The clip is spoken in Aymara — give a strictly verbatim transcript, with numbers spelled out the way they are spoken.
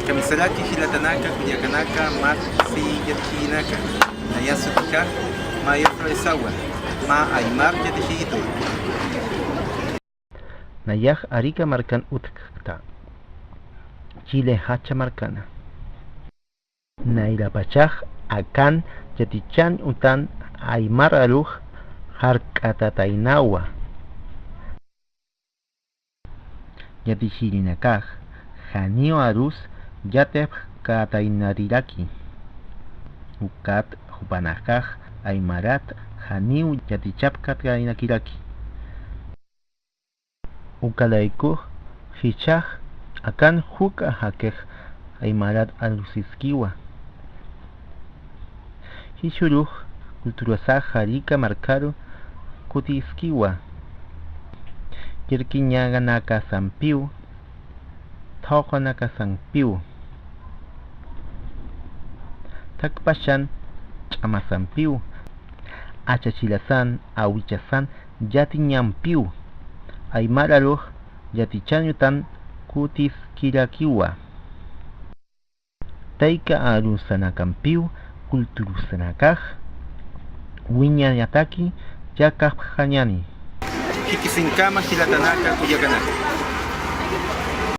Kamisaraki jilatanaka, kullakanaka, mä yatichirinaka. Nayas utjax mä yatichisawa, mä aymar yatichiritu. Nayax Arica markan utjkta, Chile jacha markana. Nayrapachax akan yatichañ utan aymar arux jark'atataynawa. Yatichirinakax janiw arus yatipxkataynariraki. Ukat jupanakax aymarat janiw yatichapkataynakiraki. Uka laykux jichhax akan juk'a jakix aymarat arusiskiwa. Jichhürux culturasax Arica markaru kutiskiwa. Chirkiñanakasampiw, thawqanakasampiw, thakpachan ch'amasampiw, achachilasan, awichasan yatiñampiw, aymar arux yatichañ utan kutiskirakiwa. Tayka arusanakampiw culturasanakax wiñañataki yaqhapxañani. Jikisiñkama jilatanaka, kullakanaka.